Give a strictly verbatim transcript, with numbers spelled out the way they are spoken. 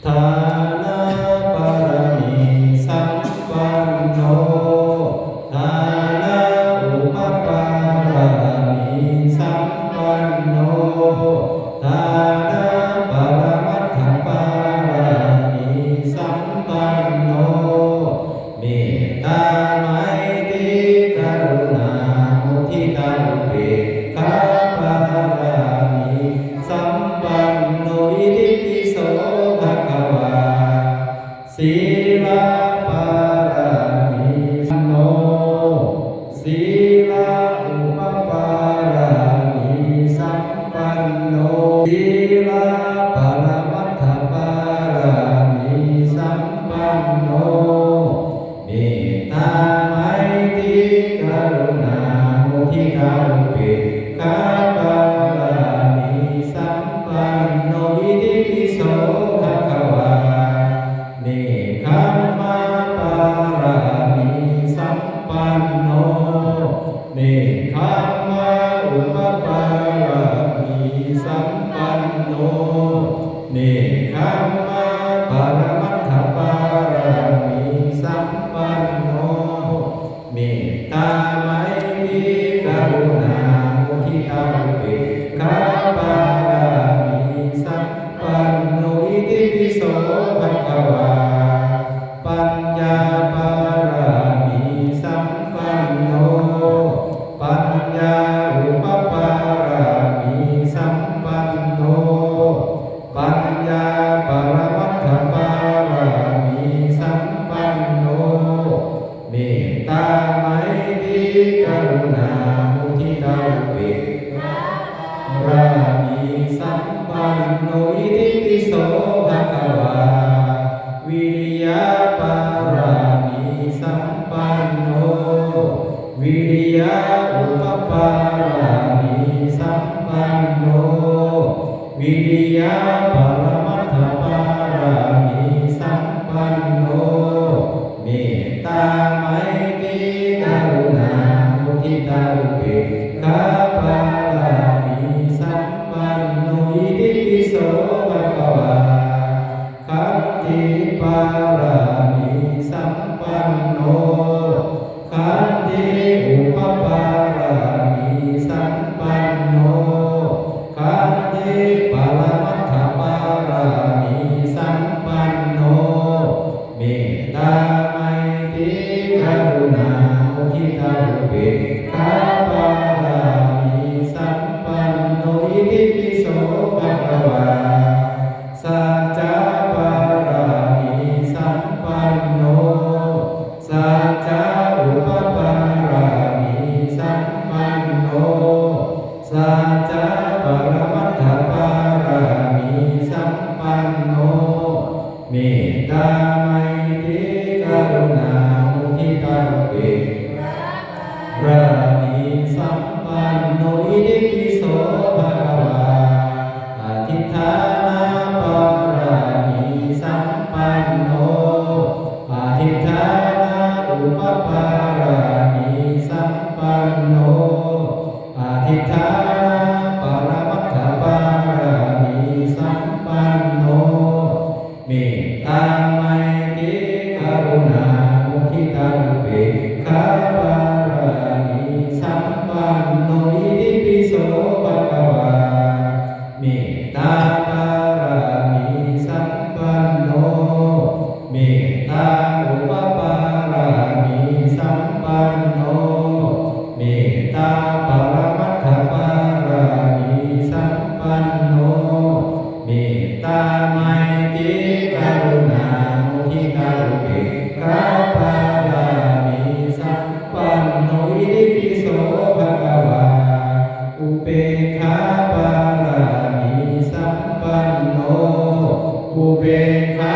Dāna pāramī sampanno, dāna upapāramī sampanno, dāna paramattha pāramī sampanno, mettā maitrī karuṇā muditā upekkhā pāramī sampanno, itipi so bhagavā. Sīla pāramī sampanno, sīla upapāramī sampanno, sīla paramattha pāramī sampanno, mettā maitrī karuṇā muditā upekkhā pāramī sampanno, itipi so bhagavā. Nekkhamma pāramī sampanno, nekkhamma upapāramī sampanno, nekkhamma paramattha pāramī sampanno, mettā maitrī karuṇā muditā upekkhā pāramī sampanno, itipi so bhagavā. Paññā pāramī sampanno, paññā upapāramī sampanno, paññā paramattha pāramī sampanno, mettā maitrī karuṇā muditā upekkhā pāramī sampanno, itipi so bhagavā. Viriya pāramī sampanno, viriya upapāramī sampanno, viriya paramattha pāramī sampanno, mettā maitrī karuṇā muditā upekkhā pāramī sampanno, itipi so bhagavā. Khanti pāramī sampanno, khanti upapāramī sampanno, khanti paramattha pāramī sampanno, mettā maitrī karuṇā muditā upekkhā pāramī sampanno, itipi so bhagavā. Sacca pāramī sampanno, sacca upapāramī sampanno, sacca paramattha pāramī sampanno, mettā maitrī karuṇā muditā upekkhā pāramī sampanno, itipi so bhagavā. Adhiṭṭhāna pāramī sampanno, adhiṭṭhāna upapāramī sampanno, adhiṭṭhāna paramattha pāramī sampanno, mettā maitrī karuṇā muditā upekkhā pāramī sampanno, itipi so bhagavā. Mettā pāramī sampanno, mettā upapāramī sampanno, mettā paramattha pāramī sampanno, mettā maitrī karuṇā muditā upekkhā pāramī sampanno, itipi so bhagavā. Upekkhā pāramī sampanno, upekkhā